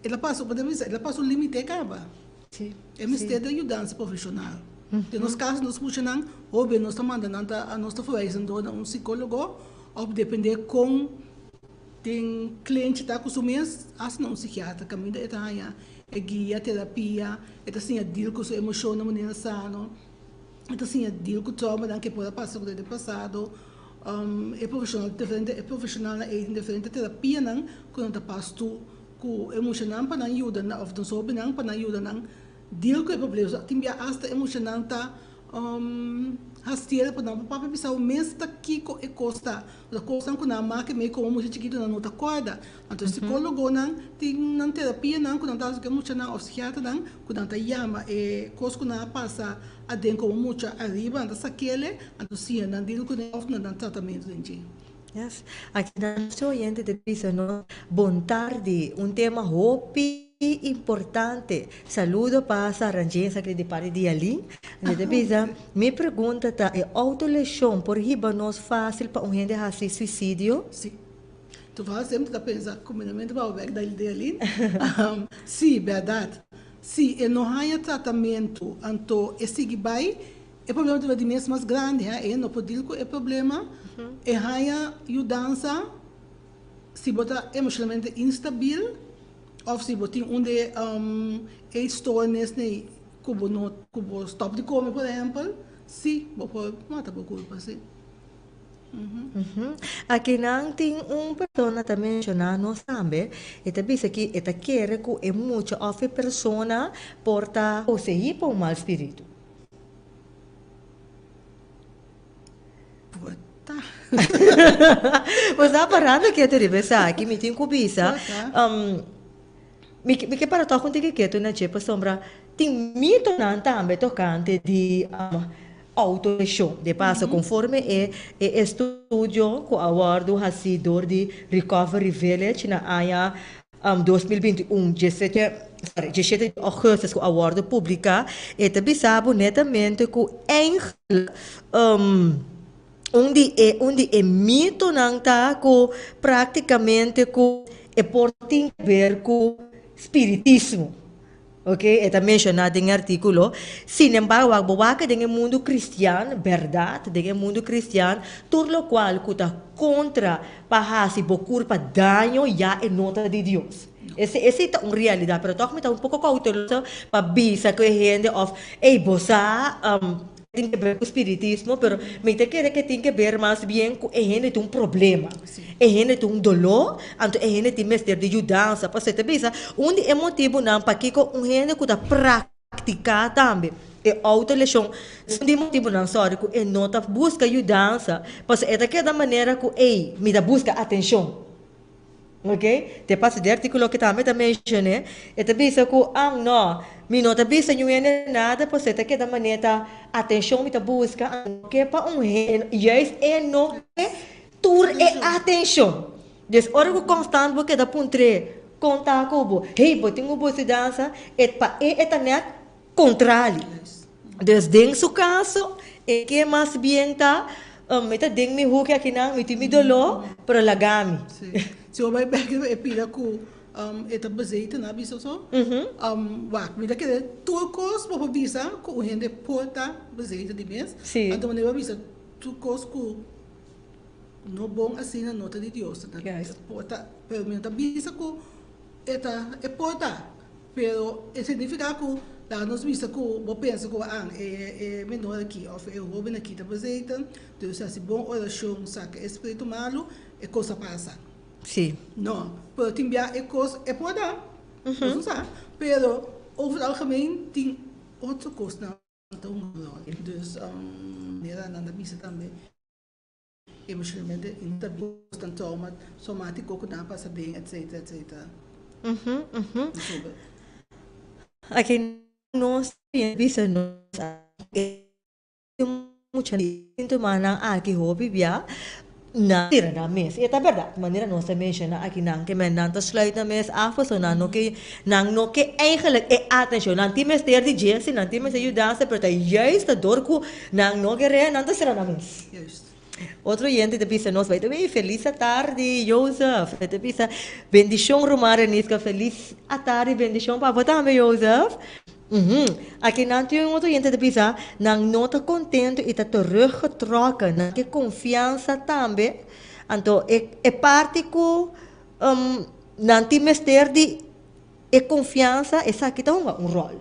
el a pasa, bo ta bisa, el a pasa un limite kaba. Sí, E mester di yudansa profeshonal. Den nos kaso nos muchanan hoben nos ta manda nan ta nos ta verwijzen door na un sikólogo òf dependé kon Den klenchi ta ku su mes hasta na un sikiatra kaminda e ta haña e guia, terapia, e ta siña deal ku su emoshon na manera sano, e ta siña deal ku traumanan ku e por a pasa den pasado. E profeshonal diferente e profeshonalnan ei tin diferente terapianan ku nan ta pas tu ku e muchanan pa nan yuda nan òf nos hóbennan pa nan yuda nan deal ku e problema. Tin bia asta e muchanan ta Hastiel pa nan por papia bisa bo mes ta kiko e kos ta. Pasobra kosnan ku nan a maka mei komo mucha chikitu nan no ta kòrda. Anto sikólogonan tin nan terapianan ku nan ta hasi ku e muchanan òf sikiaternan ku nan ta yama e kos ku nan a pasa aden komo mucha ariba nan ta sak'el anto siña nan dil kuné òf nan dan tratamentu den dje. Yes. Aki nan nos oyente ta bisa nos bon tardi, un tema hopi importante. Saludo pa Sarah James aki di parti di Yalin. Nan ta bisa, mi pregunta ta e autolesion por hiba nos facil pa un hende haci suicidio? Si. Toevallig semper ta pensa combinamento pa wek da di Yalin. Si, berdad. Si e no haya tratamento anto e sigui bay, E problema ta di mes mas grandi, ha, e no por deal ku e problema, e haña yudansa si bo ta emoshonalmente instabil òf si bo tin un di e eetstoornisnan ku bo no ku bo stòp di kome por ehèmpel, si bo por mata bo kurpa si. Akinan tin un persona ta menshoná nos tambe, e ta bisa ki e ta kere ku e mucha òf e persona por ta poseí pa un mal spiritu. Por ta. Bo sa parando ketu riba esaki, mi tin ku bisa, mi mi ke para tòg un tiki ketu na dje pasobra tin mitonan tambe tokante di autolesión. De paso, konforme e e estudio ku a wòrdu hasí dor di Recovery Village na aña 2021, diesete, sorry, diesshete di ògùstes ku a wòrdu publiká, e ta bisa bo netamente ku eigenlijk un di e un di e mitonan ta ku práktikamente ku e por tin ke ber ku spiritismo. Ok, e ta menshoná den e artíkulo. Sin embargo, wak bo wak den e mundu kristian, bèrdat, den e mundu kristian, tur lokual ku ta kontra pa hasi bo kurpa daño, ya e no ta di Dios. Esei, esei ta un realidat, pero tòg mi ta un poko kouteloso pa bisa ku e hende òf, ey, bo sa, Tin ke ber ku spiritismo, pero mi ta kere ke tin ke ber mas bien ku e hende tin un problema. E hende tin un doló, anto e hende tin mester di yudansa. Pasobra e ta bisa, un di e motibunan pakiko un hende ku ta praktiká tambe e outolesion, un di e motibunan, sòri, ku e no ta buska yudansa, pasobra e ta keda manera ku, ey, mi ta buska atenshon. Ok, te pasa di artíkulo ki tambe ta menshoné, e ta bisa ku, ah, no, mi no ta bisa niun hende nada, pasobra e ta keda manera ta atenshon mi ta buska, anto ke pa un hende, juist e no ke tur e atenshon. Dus ora ku konstant bo keda puntr'é, kon ta ku bo, hey, bo tin un bosidansa, e pa e e ta nèt Kontrali. Dus den su kaso, e ke mas bien ta, Mi ta den mi huki akinan, mi tin mi doló, pero laga mi. Sí. Si bo bai bek riba e pida ku e ta bezeten a bisa so, wak, mi ta kere tur kos bo por bisa ku un hende por ta bezeten di mes. Sí. Anto manera bo a bisa tur kos ku no bon asina no ta di Dios. Por ta, pero mi no ta bisa ku e ta, e por ta. Pero e significa cu laga nos bisa cu bo pensa cu an e e menor aki of e hoben aki ta bezeten, dus haci bon oracion saca e spiritu malu, e cos a pasa. Sí. No, pero tin bia e cos e por da, nos no sa, pero over het algemeen tin otro cosnan ta hunga rol. Dus manera nan ta bisa tambe. Emocionalmente instabil, tan trauma, traumatico cu nan a pasa den, etcetera, etcetera. Bijvoorbeeld. Aki nos tin bisa nos e mucha sintomanan aki hopi bia. Nan tira nan mes. I e ta bèrdat, manera nos ta menshoná aki nan ke men nan ta sluit nan mes af pasobra nan no ke nan no ke eigenlijk e atenshon. Nan tin mester di dje, si nan tin mester yudansa, pero ta juist ta dor ku nan no kere nan ta sera nan mes. Otro oyente ta bisa nos, by the way, felis atardi Joseph. E ta bisa, bendishon ruman Reniska, felis atardi, bendishon pa bo tambe Joseph. Aki nan tin un otro hende ta bisa, nan no ta contento y ta teruggetrokken, nan ke confiansa tambe, anto e e parti cu nan tin mester di e confiansa esaki ta hunga un rol.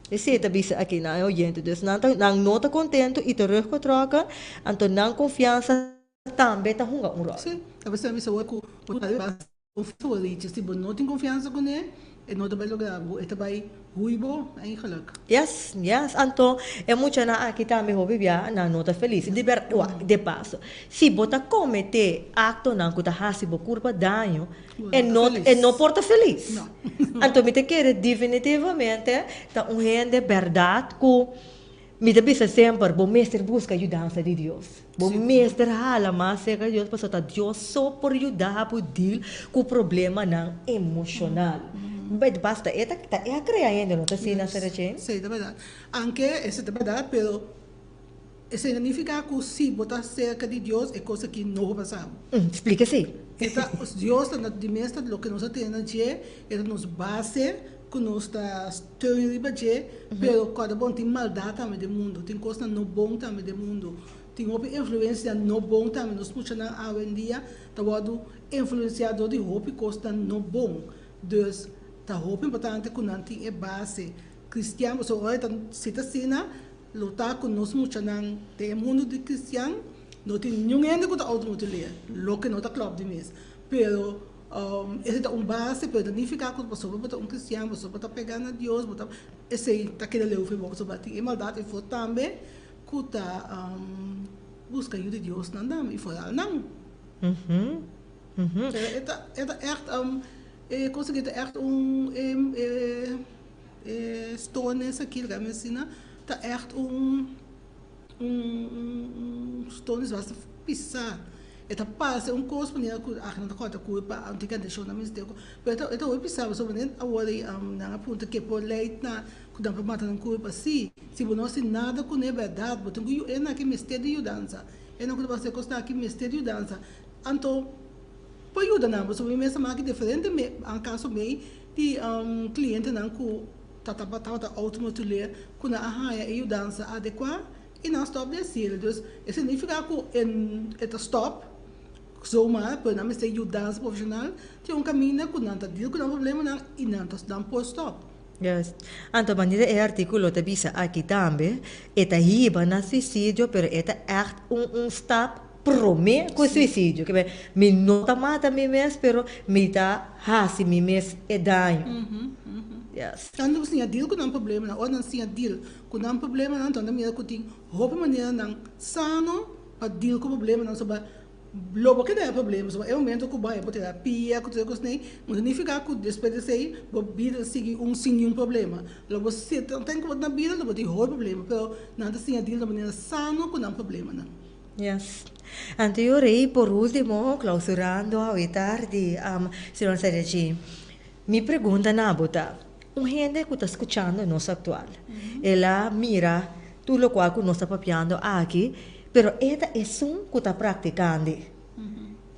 Esey ta bisa aki nan e oyente, dus nan ta nan no ta contento y teruggetrokken, anto nan confiansa tambe ta hunga un rol. Sí, ta bisa mi sa cu Si bo no tin konfiansa kuné, e no ta bai logra bo, e ta bai hui bo eigenlijk. Yes, yes. Anto e muchanan aki tambe hopi bia nan no ta felis. Di ber, wak, de paso, si bo ta kometé aktonan ku ta hasi bo kurpa daño, e no, e no por ta felis. No. Anto mi ta kere definitivamente ta un hende bèrdat ku Mi ta bisa semper, bo mester buska yudansa di Dios. Bo mester hala mas serka di Dios pasobra ta Dios so por yuda bo deal ku problemanan emoshonal. But basta e ta ta e a krea hende no ta asina Sarah Jane? Sí, ta bèrdat. Anke esei ta bèrdat, pero esei no nifiká ku si bo ta serka di Dios e kos aki no por pasa bo. Splika esei. E ta Dios ta di mes ta loke nos a tene na dje, e ta nos base. Ku nos ta steun riba dje, pero kòrda bon tin maldat tambe den mundu, tin kosnan no bon tambe den mundu, tin hopi influensia no bon tambe, nos muchanan awendia ta wòrdu influensiá dor di hopi kosnan no bon, dus ta hopi importante ku nan tin e base kristian, pasobra ora ta si ta asina lo ta ku nos muchanan den e mundu di kristian no tin niun hende ku ta outomotileer, loke no ta klòp di mes, pero. Esei ta un base, pero ta nifiká ku pasobra bo ta un kristian, pasobra bo ta pegá na Dios, bo ta, esei ta keda leu for bo, pasobra tin e maldat efo tambe ku ta buska yu di Dios nan tambe, i foral nan. Pero e ta, e ta ègt, e kos aki ta ègt un, e, e, e stoornis aki, laga mi asina, ta ègt un. Un stoornis basta pisá. E ta parse un kos manera ku aki nan ta kòrta kurpa anto ki adishon nan mester ku pero e ta e ta hopi pisá pasobra manera awor ei nan a puntra ke por lei na ku nan por mata nan kurpa si si bo no hasi nada kuné bèrdat bo tin ku yu e nan aki mester di yudansa e nan ku ta pasa e kosnan aki mester di yudansa anto por yuda nan pasobra mi mes a maki diferente me kaso mei di klientenan ku Ta tabata automotileer ku nan a haña e yudansa adekuá i nan stòp di hasiel. Dus e signifiká ku e e ta stòp zomaar, pero nan mester yudansa profeshonal. Tin un kaminda ku nan ta deal ku nan problemanan i nan ta nan por stòp. Yes. Anto manera e artíkulo ta bisa aki tambe, e ta hiba na suisidio, pero e ta ègt un un stap promé ku suisidio. Ke mi no ta mata mi mes, pero mi ta hasi mi mes e daño. Yes. Tantu ku siña deal ku nan problemanan, ora nan siña deal ku nan problemanan, anto nan ta mira ku tin hopi maneranan sano pa deal ku problemanan soba lo bo keda e problema. Soba e momento ku bo haña bo terapia ku tur e kosnan ei, no significa ku despues di esei bo bida ta sigui un sin niun problema. Lo bo ten ku bo na bida lo bo tin hopi problema, pero nan ta siña deal na manera sano ku nan problemanan. Yes. Anto yo rei por ultimo, clausurando awe tardi, señor Sarah-Jane, mi pregunta na bo ta, un hende cu ta scuchando nos actual, el a mira tur locual cu nos ta papiando aki, pero e ta esun cu ta practicando.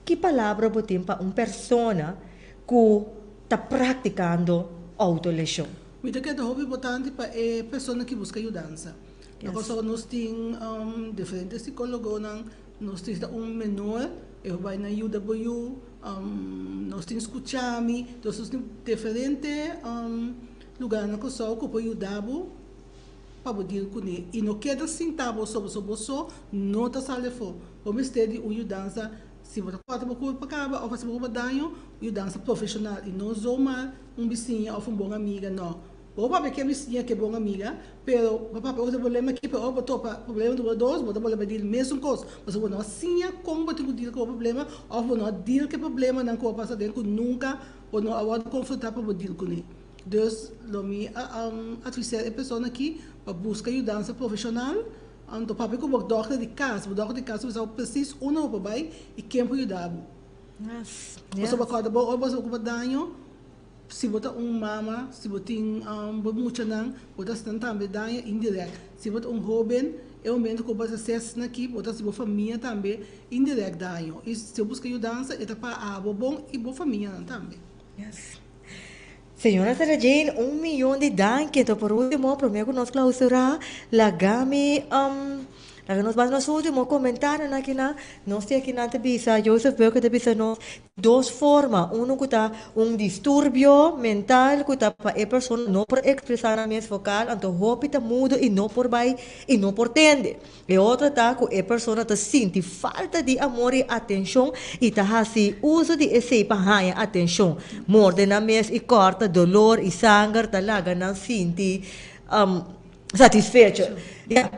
Ki palabra bo tin pa un persona cu ta practicando autolesion? Mi ta kere ta hopi importante pa e persona ki busca yudansa. Na Kòrsou nos tin diferente sikólogonan, nos tin sta un menor, e por bai na yuda bo yu, nos tin Skuchami, entonces nos tin diferente lugar na Kòrsou ku por yuda bo pa bo deal kuné. I no keda sinta bo so, pasobra bo so no ta sali afó. Bo mester di un yudansa, si bo ta kòrta bo kurpa kaba òf hasi bo kurpa daño, yudansa profeshonal i no zomaar un bisiña òf un bon amiga, nò. Bo papia ke bisiña ke bon amiga, pero bo papia otro problema aki, pero ora bo topa problema numero dos, bo ta bolbe deal mesun kos, pasobra bo no a siña kon bo tin ku deal ku bo problema òf bo no a deal ku e problemanan ku bo pasa aden ku nunka bo no a wòrdu konfrontá pa bo deal kuné. Dus lo mi a advisá e persona aki pa buska yudansa profeshonal. Anto papia ku bo dòkter di kas, bo dòkter di kas ta bisa bo presis unda bo por bai i ken por yuda bo. Pasobra kòrda bo ora bo hasi bo kupa daño, si bo ta un mama, si bo tin bo muchanan, bo ta hasi nan tambe daño indirèkt. Si bo ta un hóben, e momento ku bo hasi ses aki, bo ta hasi bo famia tambe indirèkt daño. I si bo buska yudansa, e ta pa abo bon i bo famianan tambe. Señora Sarah Jane, un miyon di danki. Enton por ultimo, prome ku nos klausurá, laga mi laga nos basa nos ultimo komentarionan akinan. Nos tin akinan ta bisa, Joseph Beuker ta bisa nos dos forma, unu ku ta un disturbio mental ku ta pa e persona no por ekspresá nan mes vokal, anto hopi ta mudo i no por bai i no por tende. E otro ta ku e persona ta sinti falta di amor i atenshon i ta hasi uso di esei pa haña atenshon. Morde nan mes i kòrta dolor i sanger ta laga nan sinti satisfecho. Ya,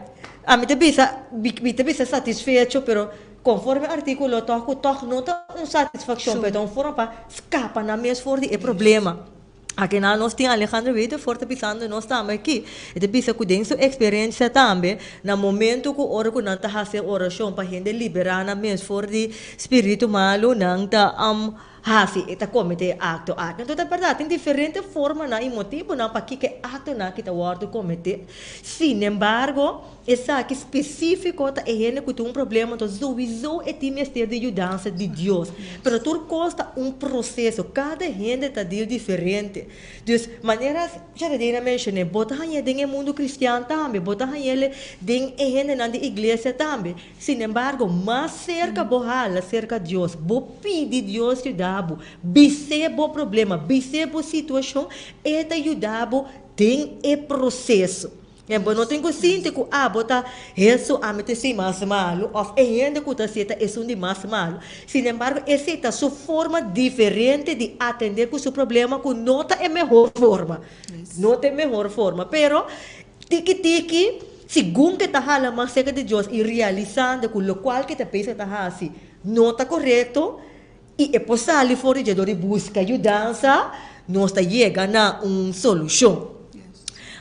ami ta bisa, mi ta bisa satisfecho, pero konforme artíkulo tòg ku tòg no ta un satisfakshon, pero ta un forma pa skapa nan mes for di e problema. Akinan nos tin Alejandro Wittevoort ta bisando nos tambe aki. E ta bisa ku den su eksperensia tambe, na momento ku ora ku nan ta hasi e orashon pa hende liberá nan mes for di spiritu malu, nan ta hasi e ta kometé e akto aki. Anto ta bèrdat, tin diferente formanan i motibunan pakiko e aktonan aki ta wòrdu kometé. Sinembargo, Esaki spesífiko ta e hende ku tin un problema, enton souiso e tin mester di yudansa di Dios. Pero tur kos ta un proseso, kada hende ta deal diferente. Dus, manera Jaredina a menshoné, bo ta hañ'é den e mundu kristian tambe, bo ta hañ'é den e hendenan di iglesia tambe. Sinembargo, mas serka bo hala serka Dios, bo pidi Dios yuda bo, bis'é bo problema, bis'é bo situashon, e ta yuda bo den e proseso. E bo no tin ku sinti ku abo ta Hesu ami ta esei mas malu òf e hende ku ta hasié ta esun di mas malu. Sinembargo, esei ta su forma diferente di atendé ku su problema ku no ta e mehor forma. No ta e mehor forma. Pero, tiki tiki, segun ku e ta hala mas serka di Dios i realisando ku lokual ku e ta pensa ta hasi no ta korekto i e por sali for di dje dor di buska yudansa, nos ta yega na un solushon.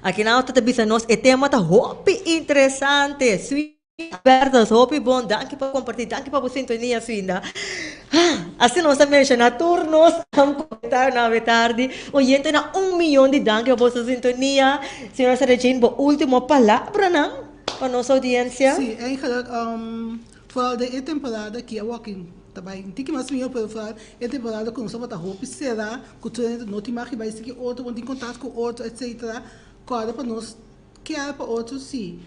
Aki nan ta bisa nos e tema ta hopi interesante. Swinda Bertels, hopi bon. Danki pa kompartí, danki pa bo sintonia, Swinda. Asina nos a menshoná tur nos komentario awe tardi. Oyentenan, un miyon di danki pa boso sintonia. Señora Sarah Jane, bo último palabranan pa nos oudiensia? Sí, eigenlijk vooral den e temporada aki awor ta bai un tiki mas mihó, pero vooral e temporada ku nos tabata hopi será ku tur hende no tin mag di bai sigui otro, bo no tin kontakto ku otro etcetera, kòrda pa nos kier pa otro si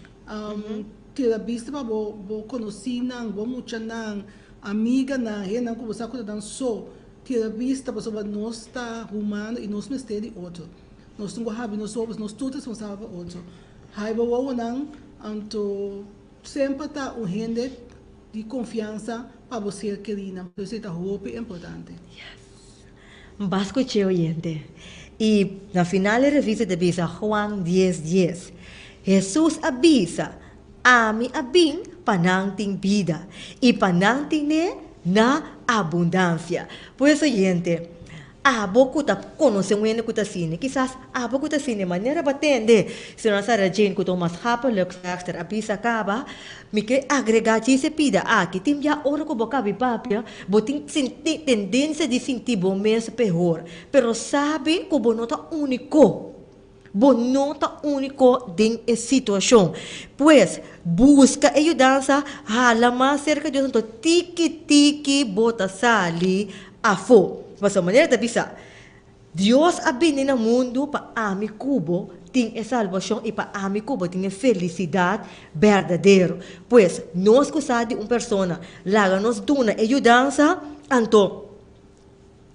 tira bista pa bo bo konosínan, bo muchanan, amiganan, hendenan ku bo sa ku ta nan so, tira bista pasobra nos ta humano i nos mester di otro. Nos tin ku habri nos wowo, nos tur ta responsabel pa otro. Hai bo wowonan anto semper ta un hende di konfiansa pa bo ser kerinan, esei ta hopi importante. Bo scuch'é oyente. I na final e revista ta bisa Juan dies dies, Hesus a bisa, Ami a bin pa nan tin bida, i pa nan tin'é na abundansia. Pues oyente, abo ku ta konosé un hende ku ta asina, kisas abo ku ta asina, manera bo a tende señora Sarah Jane ku ta un maatschappelijk werkster a bisa kaba, Mi ke agregá djis e pida aki, tin bia ora ku bo kabi papia, bo tin sinti tendensia di sinti bo mes pehor, pero sabi ku bo no ta úniko. Bo no ta úniko den e situashon. Pues, buska e yudansa, hala mas serka Dios, anto tiki tiki bo ta sali afó. Pasobra manera ta bisa, Dios a bini na mundu pa ami ku bo tin e salbashon i pa ami ku bo tin e felisidat berdadero. Pues, nos ku sa di un persona, laga nos duna e yudansa, anto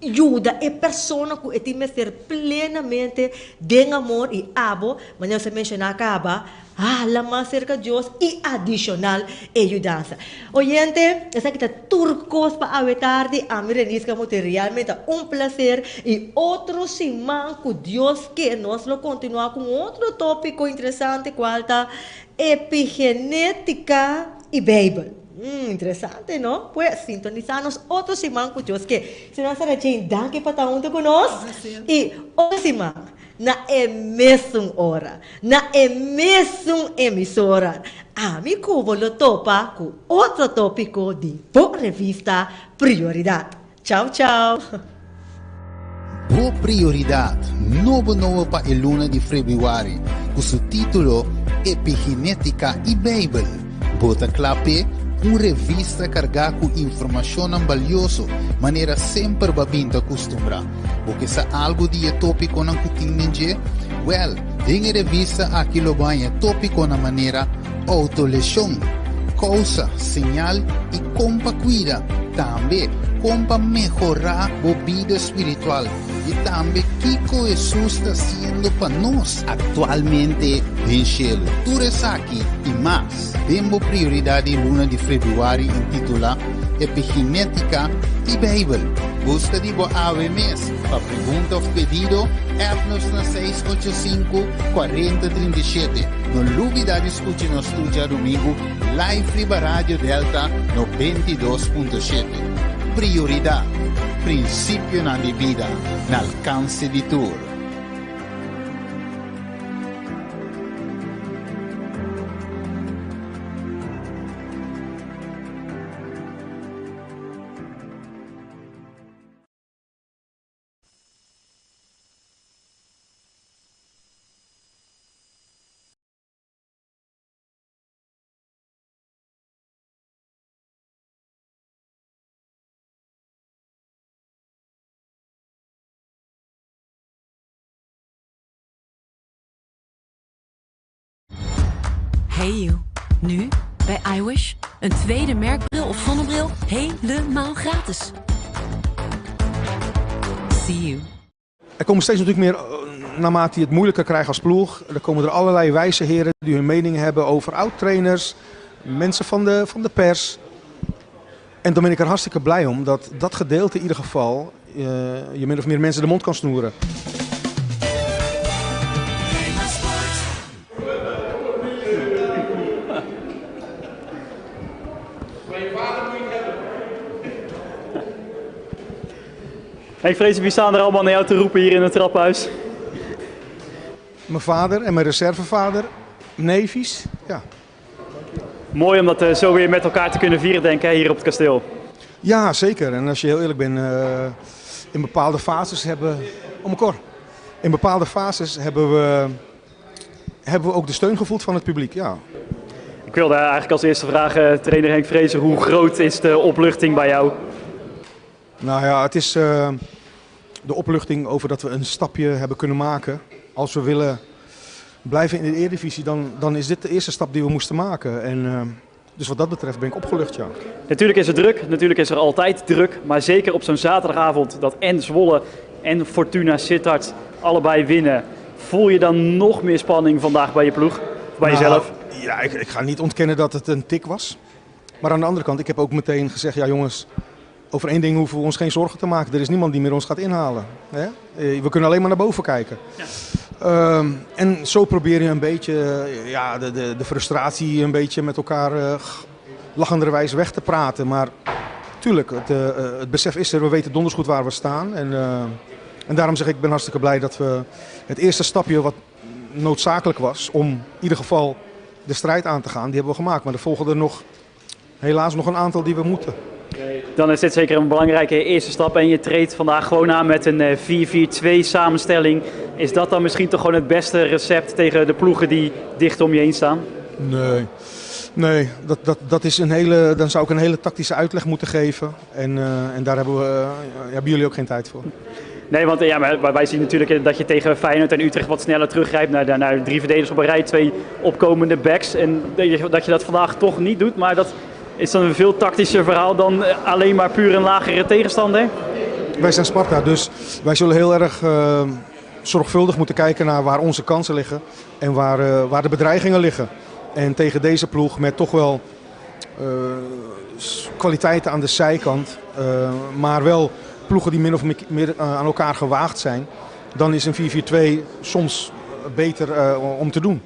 yuda e persona ku e tin mester plenamente den amor i abo, manera nos a menshoná kaba, Hala mas serka Dios i adishonal e yudansa. Oyente, esaki ta tur kos pa awe tardi. Ami Renisca Mote realmente ta un plaser i otro siman ku Dios ke nos lo kontinuá ku un otro tópiko interesante kual ta epigenétika i Beibel. Interesante no? Pues sintonisá nos otro siman ku Dios ke. Señora Sarah Jane, danki pa ta huntu ku nos i otro siman. na e mesun ora, na e mesun emisora. Ami ku bo lo topa ku otro tópiko di bo revista Prioridat. Chau chau! Bo Prioridat, nobo nobo pa e luna di febrüari, ku su título Epigenétika i Beibel. Bo ta kla p'e? Un revista kargá ku informashonnan balioso, manera semper bo a bin ta kustumbrá. Bo ke sa algu di e tópikonan ku tin den dje? Wèl, den e revista aki lo bo haña tópikonan manera, Outoleshon, kousa, señal i kon pa kuida. Tambe, kon pa mehorá bo bida spiritual i tambe kiko Hesus ta hasiendo pa nos aktualmente den shelu. Tur esaki i mas den bo Prioridat di luna di febrüari intitulá Epigenétika i Beibel. Buska di bo awe mes. Pa pregunta òf pedido, app nos na 685 40 37. No lubidá di skucha nos tur djadumingu live riba Radio Delta 92.7. Prioridat, prinsipionan di bida na alkanse di tur. Hey you. Nu bij iWish een tweede merkbril of zonnebril helemaal gratis. See you. Er komen steeds natuurlijk meer, naarmate je het moeilijker krijgt als ploeg, er komen er allerlei wijze heren die hun mening hebben over oud-trainers, mensen van de pers. En dan ben ik er hartstikke blij om dat dat gedeelte in ieder geval je min of meer mensen de mond kan snoeren. Henk Fraser, wie staan er allemaal naar jou te roepen hier in het traphuis? Mijn vader en mijn reservevader, neefjes, ja. Mooi om dat zo weer met elkaar te kunnen vieren, denk ik, hè, hier op het kasteel. Ja, zeker. En als je heel eerlijk bent, in bepaalde fases hebben... Om elkaar. In bepaalde fases hebben we ook de steun gevoeld van het publiek, ja. Ik wilde eigenlijk als eerste vragen, trainer Henk Fraser, hoe groot is de opluchting bij jou? Het is de opluchting over dat we een stapje hebben kunnen maken. Als we willen blijven in de Eredivisie, dan is dit de eerste stap die we moesten maken. En dus wat dat betreft ben ik opgelucht, ja. Natuurlijk is het druk, natuurlijk is er altijd druk. Maar zeker op zo'n zaterdagavond dat en Zwolle en Fortuna Sittard allebei winnen. Voel je dan nog meer spanning vandaag bij je ploeg? Of bij jezelf? Ik ga niet ontkennen dat het een tik was. Maar aan de andere kant, ik heb ook meteen gezegd, ja jongens, over één ding hoeven we ons geen zorgen te maken. Er is niemand die meer ons gaat inhalen. Hè? We kunnen alleen maar naar boven kijken. En zo probeer je een beetje, ja, de frustratie een beetje met elkaar lachenderwijs weg te praten. Maar tuurlijk, het besef is er. We weten donders goed waar we staan. En daarom zeg ik, ik ben hartstikke blij dat we het eerste stapje wat noodzakelijk was om in ieder geval de strijd aan te gaan, die hebben we gemaakt. Maar er volgen er helaas nog een aantal die we moeten. Dan is dit zeker een belangrijke eerste stap en je treedt vandaag gewoon aan met een 4-4-2 samenstelling. Is dat dan misschien toch gewoon het beste recept tegen de ploegen die dicht om je heen staan? Nee, nee, dat, dat, dat is een hele, dan zou ik een hele tactische uitleg moeten geven. En daar hebben jullie ook geen tijd voor. Nee, want maar wij zien natuurlijk dat je tegen Feyenoord en Utrecht wat sneller teruggrijpt naar 3 verdedigers op een rij, 2 opkomende backs. En dat je dat vandaag toch niet doet, maar dat is dan een veel tactischer verhaal dan alleen maar puur een lagere tegenstander? Wij zijn Sparta, dus wij zullen heel erg zorgvuldig moeten kijken naar waar onze kansen liggen en waar de bedreigingen liggen. En tegen deze ploeg met toch wel kwaliteiten aan de zijkant, maar wel ploegen die min of meer aan elkaar gewaagd zijn, dan is een 4-4-2 soms beter om te doen.